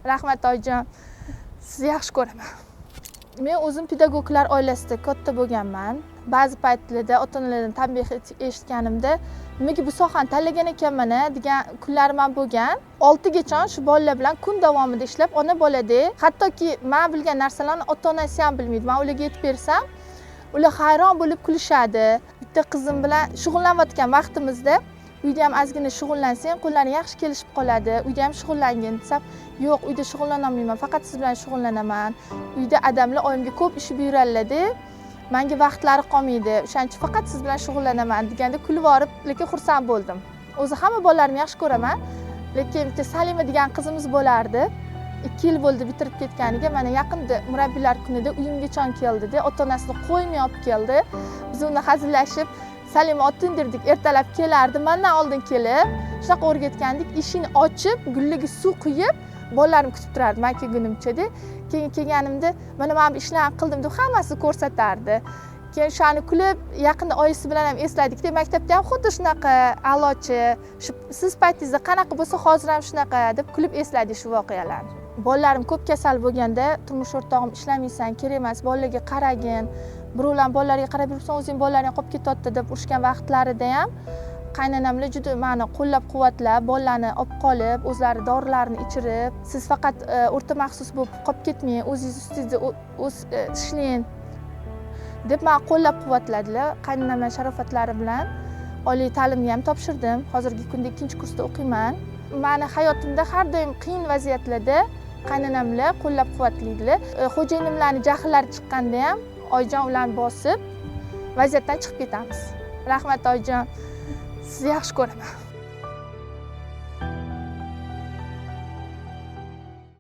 Rahmat, oyijon, sizni yaxshi ko'raman. Men o'zim pedagoglar oilasida katta bo'lganman. Ba'zi paytlarda ota onalardan tanbeh eshitganimda, nimaga bu sohani tanlagan ekanman a degan kunlarim ham bo'lgan. 6gacha shu bolalar bilan kun davomida ishlab, ona boladek, hattoki man bilgan narsalarni ota onasi ham bilmaydi. Man ularga aytib bersam, ular hayron bo'lib kulishadi. Bitta qizim bilan shug'ullanayotgan vaqtimizda, uyda ham ozgina shug'ullansang, qo'llaring yaxshi kelishib qoladi, uyda ham shug'ullangin desam, yo'q, uyda shug'ullanolmayman, faqat siz bilan shug'ullanaman, uyda adamlar oyimga ko'p ish buyuradilarda, manga vaqtlari qolmaydi, o'shaning uchun faqat siz bilan shug'ullanaman deganda kulib yuborib, lekin xursand bo'ldim. O'zi hamma bolalarimni yaxshi ko'raman, lekin bitta Salima degan qizimiz bo'lardi. 2 yil bo'ldi bitirib ketganiga. Mana yaqinda murabbiylar kunida uyimgacha keldida, ota onasini qo'ymay olib keldi. Biz uni hazillashib Salima otin derdik. Ertalab kelardi, mandan oldin kelib, shunaqa o'rgatgandik, eshikni ochib, gulliga suv quyib, bolalarim kutib turardi man kelgunimchada. Keyin kelganimda, mana bu ishlarni qildim deb hammasini ko'rsatardi. Keyin o'shani kulib, yaqinda oyisi bilan ham esladikda, maktabda ham xuddi shunaqa a'lochi, shu siz paytingizda qanaqa bo'lsa, hozir ham shunaqa deb kulib esladik shu voqealarni. Bolalarim ko'p kasal bo'lganda turmush o'rtog'im, ishlamaysan, kerak emas, bolalarga qaragin, birovlarni bolalariga qarab yuribsan, o'zing bolalaring qolib ketyapti deb urushgan vaqtlarida ham qaynonamlar juda mani qo'llab quvvatlab, bolalarni olib qolib, o'zlari dorilarni ichirib, siz faqat o'rta maxsus bo'lib qolib ketmang, o'zingiz ustingizda o'z ishlang deb mani qo'llab quvvatladilar. Qaynonamlar sharofatlari bilan oliy ta'limga ham topshirdim. Hozirgi kunda ikkinchi kursda o'qiyman. Mani hayotimda har doim qiyin vaziyatlarda qaynonamlar qo'llab quvvatlaydilar. Xo'jayinimlarni jahllari chiqqanda ham oyijon ularni bosib, vaziyatdan chiqib ketamiz. Rahmat, oyijon, sizni yaxshi ko'raman.